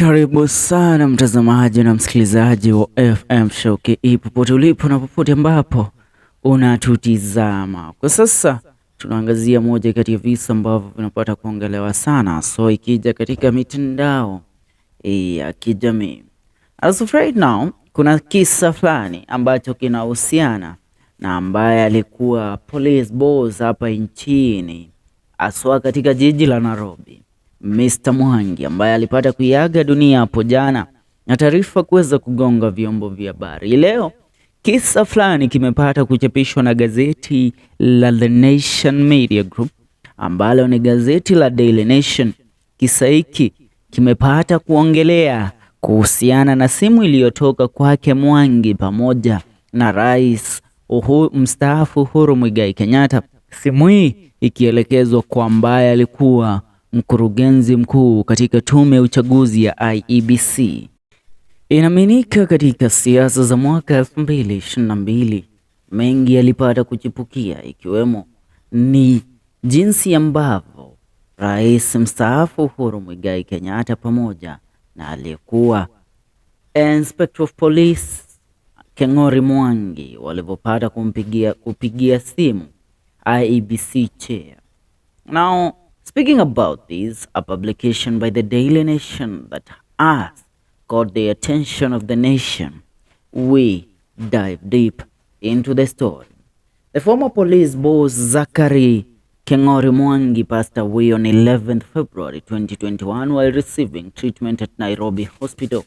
Karibu sana mtazamaji na msikilizaji wa FM Show KE popote ulipo na popote ambapo unatutizama. Kwa sasa tunaangazia moja kati ya visa ambavyo vinapata kuongelewa sana, so ikija katika mitandao ya kijamii. As of right now, kuna kisa fulani ambacho kinahusiana na ambaye alikuwa police boss hapa nchini, haswa katika jiji la Nairobi, Mr. Mwangi ambaye alipata kuiaga dunia hapo jana na taarifa kuweza kugonga vyombo vya habari. Leo kisa fulani kimepata kuchapishwa na gazeti la The Nation Media Group ambalo ni gazeti la Daily Nation. Kisa hiki kimepata kuongelea kuhusiana na simu iliyotoka kwake Mwangi pamoja na Rais mstaafu Uhuru Muigai Kenyatta. Simu hii ikielekezwa kwa ambaye alikuwa mkurugenzi mkuu katika tume ya uchaguzi ya IEBC. Inaaminika katika siasa za mwaka 2022 mengi yalipata kuchipukia, ikiwemo ni jinsi ambavyo Rais mstaafu Uhuru Muigai Kenyatta pamoja na aliyekuwa Inspector of Police King'ori Mwangi walivyopata kupigia simu IEBC chair. Now, speaking about this, a publication by the Daily Nation that has caught the attention of the nation, we dive deep into the story. The former police boss Zachary King'ori Mwangi passed away on 11th February 2021 while receiving treatment at Nairobi Hospital.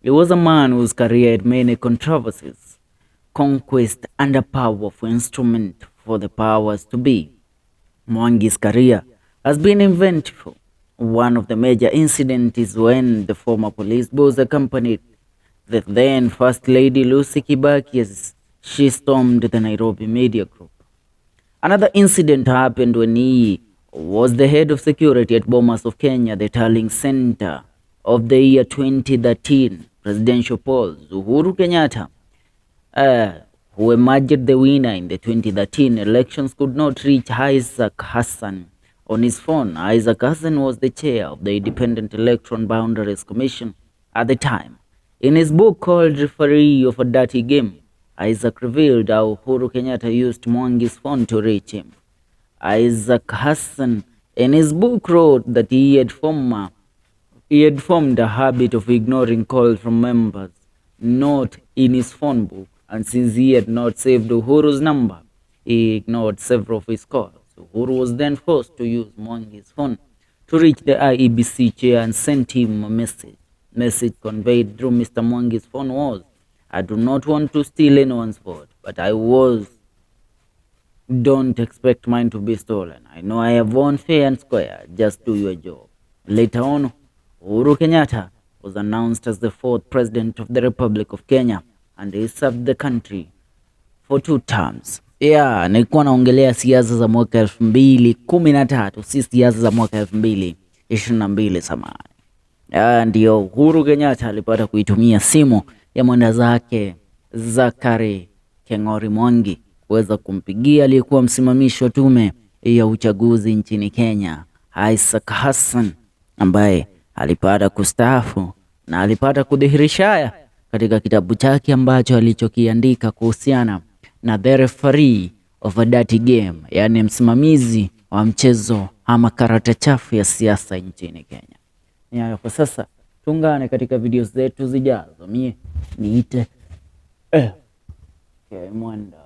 He was a man whose career had many controversies, conquest, and a powerful instrument for the powers to be. Mwangi's career has been eventful. One of the major incidents is when the former police boss accompanied the then First Lady Lucy Kibaki as she stormed the Nairobi Media Group. Another incident happened when he was the head of security at Bomas of Kenya, the tallying center of the year 2013 presidential polls. Uhuru Kenyatta, who emerged the winner in the 2013 elections, could not reach Isaac Hassan on his phone. Isaac Hassan was the chair of the Independent Electoral Boundaries Commission at the time. In his book called Referee of a Dirty Game, Isaac revealed how Uhuru Kenyatta used Mwangi's phone to reach him. Isaac Hassan in his book wrote that he had formed a habit of ignoring calls from members not in his phone book, and since he had not saved Uhuru's number, he ignored several of his calls. Uhuru was then forced to use Mwangi's phone to reach the IEBC chair and sent him a message. Message conveyed through Mr. Mwangi's phone was, "I do not want to steal anyone's vote, but I was don't expect mine to be stolen. I know I have won fair and square. Just do your job." Later on, Uhuru Kenyatta was announced as the fourth president of the Republic of Kenya and he served the country for two terms. Yeah, nilikuwa naongelea siasa za mwaka 2013, si siasa za mwaka 2022, samahani. Yeah, ndio Uhuru Kenyatta alipata kuitumia simu ya mwenda zake Zachary King'ori Mwangi kuweza kumpigia aliyekuwa msimamishi wa tume ya uchaguzi nchini Kenya, Isaac Hassan, ambaye alipata kustaafu na alipata kudhihirisha haya katika kitabu chake ambacho alichokiandika kuhusiana na The Referee of a Dirty Game, yaani msimamizi wa mchezo ama karata chafu ya siasa nchini Kenya. Ni hayo kwa sasa, tuungane katika video zetu zijazo. Mie niite Mwenda.